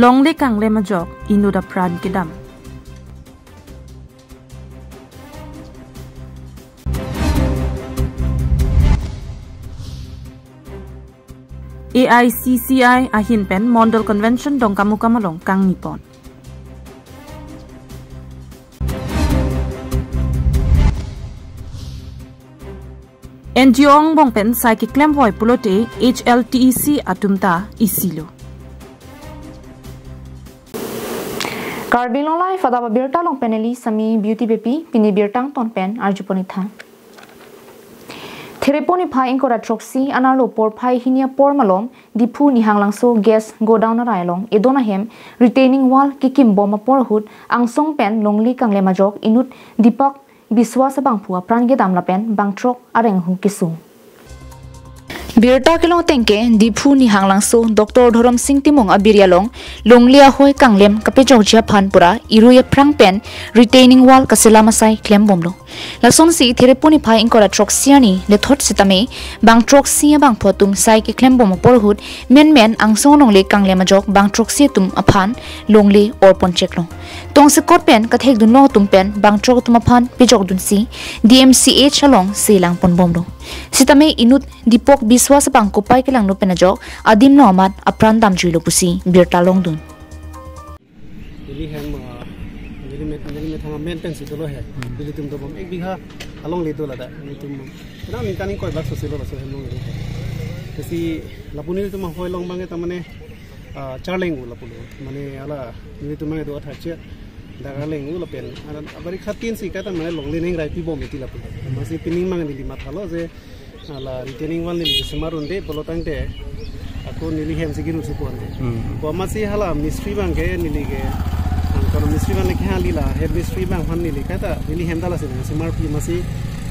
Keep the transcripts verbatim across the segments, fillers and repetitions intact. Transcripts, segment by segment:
Longle kanglem ajok inut apran kedam. A I C C I ahin pen Mondal Convention Dongkamukam along kangni pon. N G O angbong pen sai keklem voi pulote H L T E C atum ta isilo. Karbi Anglong Live adap abirta along pen neli Sami Beauty Beypi, pini birta angton pen arjupon-ik tha. Therepon niphai ingkoi ra throksi anerlo porphai hini apor malom Diphu Nihanglangso gas godown arai along edon ahem retaining wall kekim bom apor ahut angsong pen longle kanglem ajok inut Deepak Biswas abangphu apran kedam lapen bangthrok areng ahu kesung. Birta kelong ateng ke Diphu Nihanglangso Doctor Dhorom Sing Timung abiri along longle ahoi kanglem kapejokji aphan pura irui aphrang pen retaining wall kaselam asai klem bomlo. Lasonsi Therepon niphai ingkoi ra throksi arni lethot sitame bangthroksi abangphu atum sai keklem bom apor ahut menmen angsong longle kanglem ajok bangthroksi atum aphan longle orpon cheklo. Tongsekot pen kathekdunlong atum pen bangthrok atum aphan pejokdunsi D M C H along selang pon bomlo. Sitame inut Deepak Biswas abang kopai kelangno pen ajok adim along amat apran damjuilo pusi birta longdun. Neli hem, ah, neli met, neli methang amen pensi dolo he. Hmm. Nelitum dobom ek bigha alongle do ladak. Nelitum, kena ningkan ingkoi bak sosilo laso hem longle do he. Lasi lapu nelitum ahoi along abang ke ta mane, ah, charleng u lapulo. Mane hala nelitum abang do athache. Daga leng u lapen. Ala abari khatin si kata mane longle neng rai pi bom iti lapulo. Lasi pining abang neli mathalo je hala retaining wall neli kesemar unde pulo tangte ako neli hem si kiru si ponde. Hmm. Ko amatsi hala mistri abang ke neli ke, ang kono mistri abang le kehang lila, head mistri abang aphan neli kata neli hem ta lasi kesemar pi amatsi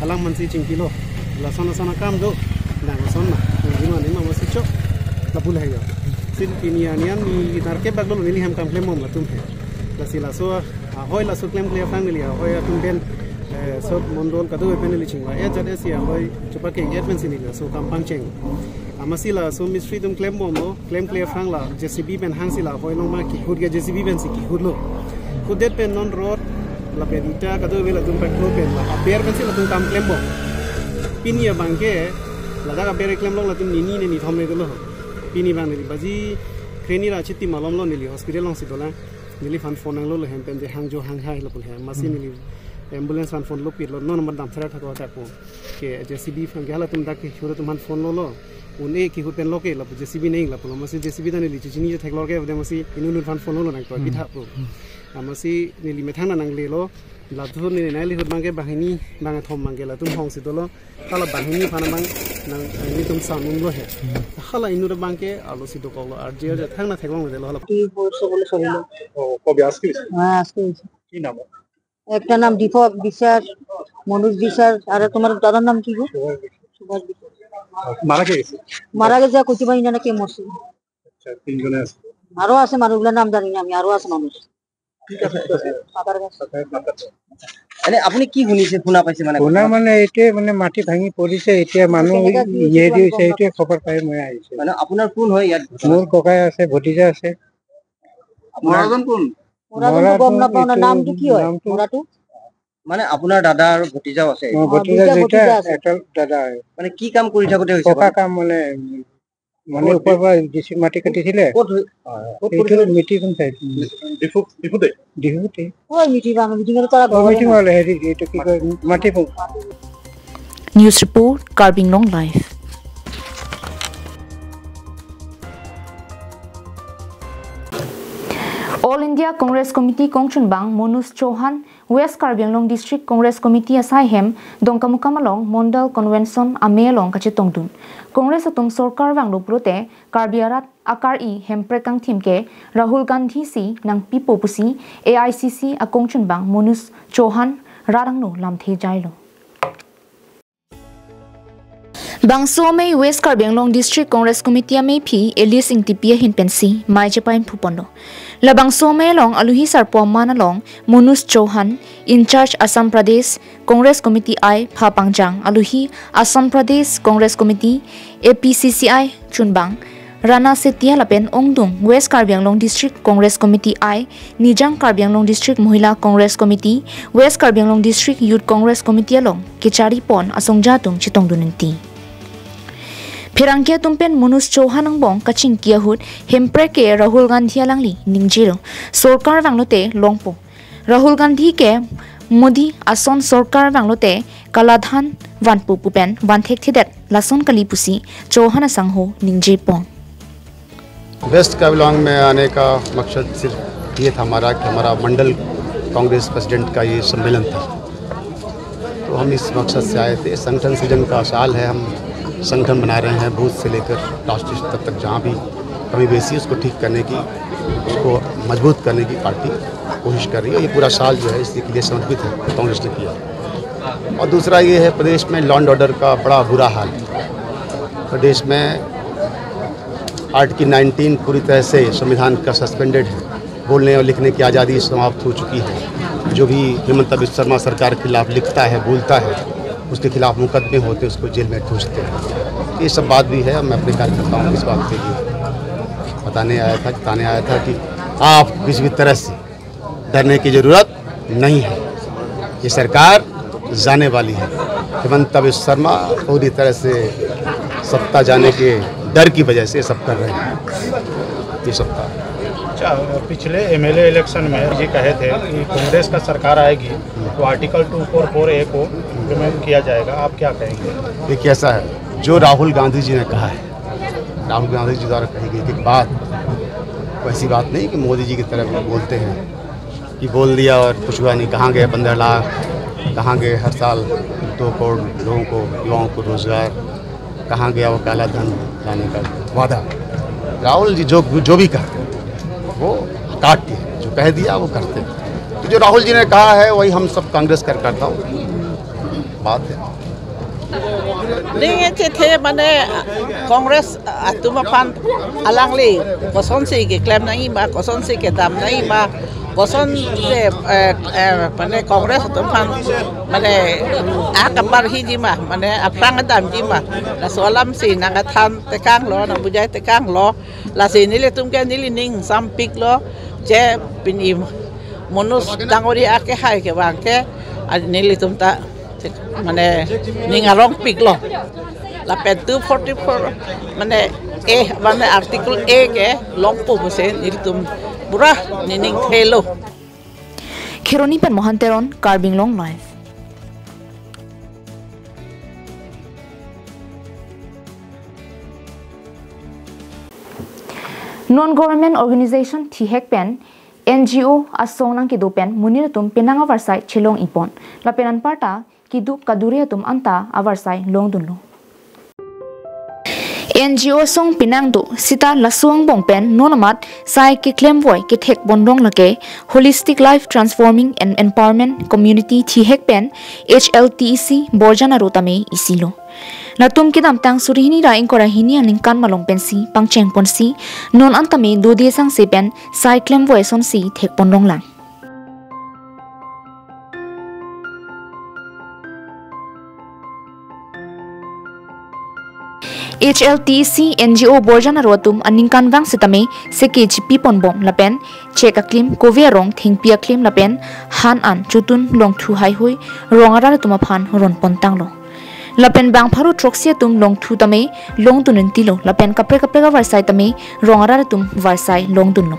alang mansi chingkilo. Lason lason akam do, nang lason na, neli mane ma amatsi chok, lapu le yo. Sin pini anian ni narke bak lo neli hem kam klem bom latum he. Lasi laso ahoi laso klemkle aphrang neli ahoi atum pen, eh, sot mondol kado pen neli chingvai-et jat-et si ahoi chepakeng-et pensi neli laso kam pangcheng. Amatsi laso mistri atum klem bomlo, klemkle aphrang la J C B pen hangsi la ahoi along ma kihut ke J C B pensi kihutlo. Kihutdet pen non rod lapen ita kado ave latum paklo pen la aber pensi latum kam klem bom. Pini abang ke ladak aber klem long latum nini ne nithom le dolo. Pini abang neli baji kreni ra chiti malom lo neli hospital alongsi dolang. Neliphan phone nanglo lo hem pen je hangjo hanghai lapu le hem. Amatsi Hmm. neli ambulance aphan phone lo pirlo, non amat damthera thakthak po. Ke J C B aphan ke halatum dak kehut atum aphan phone lo lo. Un-e kihut pen lo ke lapu J C B neng lapulo. Amatsi J C B ta neli chichini theklor ke amatsi inut inut aphan phone lo lo nangkoi Hmm. pitha po. Hmm. Amatsi neli methang nanglelo. Latum neli nanglehut abang ke banghini bangkethom abang ke latum hongsi dolo. Hala banghini aphan abang nang, eh, nelitum sanun lo he. Hmm. Hala inut abang ke arlo si dokoklo, arje arje thang na theklong le lo hala. কি হয়েছে বলে শুনলো। ও, কবে আজকে হয়েছে? হ্যাঁ, আজকে হয়েছে। কি নাম ওর? একটা নাম দীপক বিশ্বাস, মনোজ বিশ্বাস, আর তোমার দাদার নাম কি গো? সুভাষ বিশ্বাস। সুভাষ বিশ্বাস। মারা কে গেছে? মারা গেছে, কচুবাই না কে মরছে। আচ্ছা, তিনজনে আছে। আরো আছে মানুষগুলোর নাম জানি না আমি, আরো আছে মানুষ। ঠিক আছে, ঠিক আছে। পাতার গাছ। পাতার গাছ। এনে আপুনি কি শুনিছে, শুনা পাইছে মানে শুনা কথা? মানে এইটোৱে মানে মাটি ভাঙি পৰিছে, এতিয়া মানুহ কেনেকা কি ইয়ে হৈছে, দি গম হৈছে, নাপাওঁ। এইটোৱে খবৰ পাই মই আহিছোঁ। মানে আপোনাৰ কোন হয় ইয়াত? মোৰ ককাই আছে, ভতিজা আছে। আপোনাৰ মৰাজন কোন? মৰাজনটো গম মৰাটো নাপাওঁ না, এইটো নামটো কি হয়? নামটো মৰাটো? মানে আপোনাৰ দাদা আৰু ভতিজাও আছে? অ, অ, ভতিজা দুইটা দুইটা, ভতিজা আছে। এটা দাদা হয়। মানে কি কাম কৰি থাকোঁতে হৈছে ককা মানে? কাম মানে, মানে কত? ওপৰৰ পৰা জে চি বি মাটি কাটিছিলে। ক'ত হৈ-, হয়, হয়। ক'ত এইটো কৰিছিলে? Meeting side. ডিফু, ডিফুতে? ডিফুতে। হয়, মিটিং, মিটিং এটা কৰা অ, মিটিং ঘৰতে। হ'লে হেৰি, এইটো কি কয়, মাটি পো- News report, Karbi Anglong Live. All India Congress Committee kongchunbang Manoj Chauhan, West Karbi Anglong District Congress Committee asai hem Dongkamukam along Mondal Convention amei along kachetongdun. Congress atum sorkar vanglo pulote Karbi arat akar-i hemprek kangthim ke Rahul Gandhi si nangpipo pusi A I C C akongchunbang Manoj Chauhan rat angno lamthe jailo. Bangso amei West Karbi Anglong District Congress Committee ameiphi Elias Ingtipi ahin pensi mei chepainphu ponlo. Labangso amei along aluhi sarpo aman along Manoj Chauhan, in charge Assam Pradesh Congress Committee I pha pangjang, aluhi Assam Pradesh Congress Committee, A P C C I chunbang Rana Setia lapen ongdung West Karbi Anglong District Congress Committee I, Nijang Karbi Anglong District Mohila Congress Committee, West Karbi Anglong District Youth Congress Committee along kechari pon asongja atum chetongdun ningti. Pherangke atum pen Manoj Chauhan angbong kachingki ahut Hemprek ke Rahul Gandhi alangli ningjelo, sorkar vanglote longpo. Rahul Gandhi ke Modi ason sorkar vanglote kaladhan vanpo pu pen van thekthedet lason kali pusi Chauhan asangho ningje pon. West Karbi Anglong में आने का मकसद सिर्फ ये था हमारा कि हमारा मंडल कांग्रेस प्रेसिडेंट का ये सम्मेलन था। तो हम इस मकसद से आए थे। संगठन सृजन का साल है, हम संगठन बना रहे हैं, बूथ से लेकर राष्ट्रीय स्तर तक जहाँ भी कमी बेसी है उसको ठीक करने की, उसको मजबूत करने की पार्टी कोशिश कर रही है। ये पूरा साल जो है इसी के लिए समर्पित है, कांग्रेस ने किया। और दूसरा ये है, प्रदेश में लॉ एंड ऑर्डर का बड़ा बुरा हाल है। प्रदेश में आर्टिकल नाइनटीन पूरी तरह से संविधान का सस्पेंडेड है। बोलने और लिखने की आज़ादी समाप्त हो चुकी है। जो भी हिमंत बिस्व शर्मा सरकार के खिलाफ लिखता है, बोलता है, उसके खिलाफ मुकदमे होते हैं, उसको जेल में ठूंसते हैं। ये सब बात भी है। मैं अपने कार्यकर्ताओं को इस बात के लिए बताने आया था, बताने आया था कि आप किसी भी तरह से डरने की जरूरत नहीं है। ये सरकार जाने वाली है। हिमंत बिस्व शर्मा पूरी तरह से सत्ता जाने के डर की वजह से सब कर रहे हैं। ये सब था। अच्छा, पिछले एमएलए इलेक्शन में जी कहे थे कि कांग्रेस का सरकार आएगी तो आर्टिकल टू फोर फोर ए को इम्प्लीमेंट किया जाएगा, आप क्या कहेंगे? ये कैसा है, जो राहुल गांधी जी ने कहा है, राहुल गांधी जी द्वारा कही गई थी बात, वैसी बात नहीं कि मोदी जी की तरह वो बोलते हैं कि बोल दिया और कुछ हुआ नहीं। कहाँ गए पंद्रह लाख, कहाँ गए हर साल दो करोड़ लोगों को, युवाओं को रोजगार, कहाँ गया वो काला धन लाने का वादा? राहुल जी जो जो भी कहते हैं वो काट के जो कह दिया वो करते हैं। तो जो राहुल जी ने कहा है वही हम सब कांग्रेस कार्यकर्ता बात है। Ning chethe mane Congress atum aphan alangli kosonsi keklem nangji ma, kosonsi kedam nangji ma, kosonsi eh, eh, mane Congress atum aphan mane akabar hiji ma, mane aphrang damji ma, laso alamsi nangkethan tekanglo, nangbujai tekanglo, lasi nelitum ke neli ning sampiklo, je pini Manoj dangoria akehai kevang ke, ah, nelitum ta mane ning arongpiklo. Lapen two forty-four mane eh mane article A ke longpo pusi nelitum pura nening thelo. Kheroni pen Mohan Teron, Karbi Anglong Live. Non government organization thihek pen N G O asong nangkedo pen monit atum penang avarsai chelong-i pon. Lapen anparta keduk kaduri atum anta avarsai longdunlo. N G O asong penang do sita laso angbong pen non amat sai keklemvoi kethek ponrong lake Holistic Life Transforming and Empowerment Community thihek pen H L T E C Borjan aro tame isilo. Latum kedamtang suri hini ra ingkoi ra hini aningkan malom pensi pangcheng ponsi non antame dode sangse pen sai klemvoi asonsi thek ponrong lang. H L T E C N G O Borjan aro atum aningkanvang setame seke chipi ponbom lapen chek aklim, kove arong thengpi aklim lapen han an chotun longthu haihui rong arat atum aphan ron pontanglo. Lapen bang pharo throksi atum longthu tame longdun intilo lapen kaprek kaprek avarsai tame rong arat atum varsai longdunlo.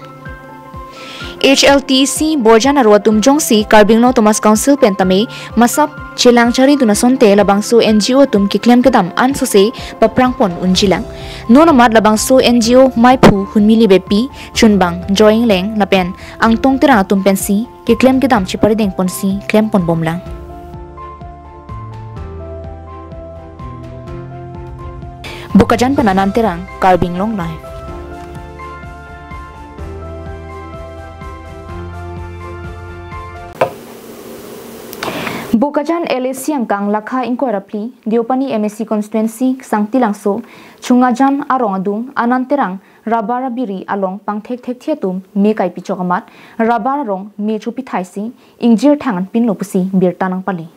H L T E C Borjan aro atum jongsi Karbi Anglong Autonomous Council pen tame masap chelang charidun asonte labangso N G O atum keklem kedam ansose paphrang pon unjilang. Non amat labangso N G O maiphu Hunmi Lebepi, chunbang Joy Engleng lapen Angtong Terang atum pensi keklem kedam cheparideng ponsi klem ponbomlang. Bokajan pen Anand Terang, Karbi Anglong Live. Bokajan L A C angkang lakha ingkoi ra phli, Deopani M A C constituency, Sangti Langso, Chungajan arong adung Anand Terang rubber abiri along pangthek thekthi atum me kaipi chok amat rubber arong me chopithaisi ingjir thang anpinlo pusi birta nangpale.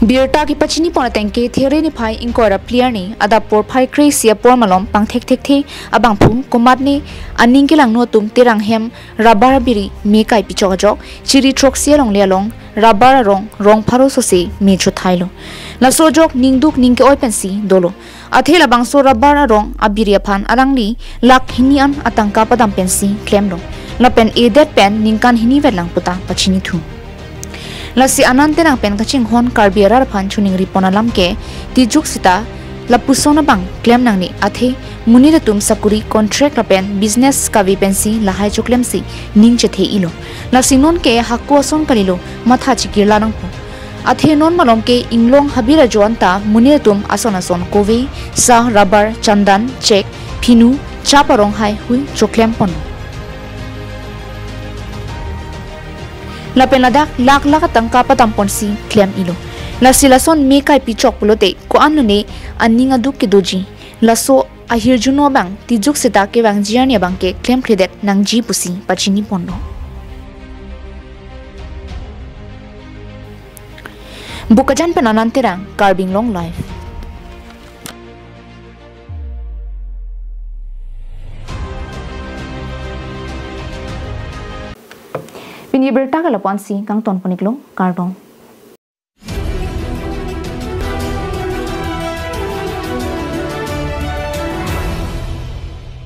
Birta kepachini pon ateng ke There niphai ingkoi ra phli arni adap porphai kre-isi apor malom pangthekthekthe abangphu komatne aning kelangno atum Terang hem rubber abiri me kai pichok ajok Chiri throksi alongle along rubber arong rong pharo sose me chothailo. Laso ajok ningduk ning ke-oi pensi dolo. Athe labangso rubber arong abiri aphan alangli lakh hini an atangka padam pensi klemlo. Lapen edet pen ningkan hini vet lang puta pachinithu. Lasi Anand Terang pen kachinghon Karbi arat aphan choningri pon alam ke tijuk seta lapuson abang klem nangne athe monit atum sakuri, contract lapen business kave pensi lahai choklemsi ning chethe-ilo. Lasi non ke hako ason kalilo, matha chikirla nangpo. Athe non malom ke inglong habir ajo anta monit atum ason ason kove, sah, rubber, chandan, chek, phinu, chap arong haihui choklem pon. Lapen ladak lakh lakh atangka padam ponsi klem-ilo. Lasi lason me kai pichok pulote ko-an lone aning aduk kedoji. Laso ahirjuno abang tijuk seta kevangji arni abang ke klemkledet nangji pusi pachini ponlo. Bokajan pen Anand Terang, Karbi Anglong Live. Pini birta ke lapu-ansi kangton pon-iklo, kardom.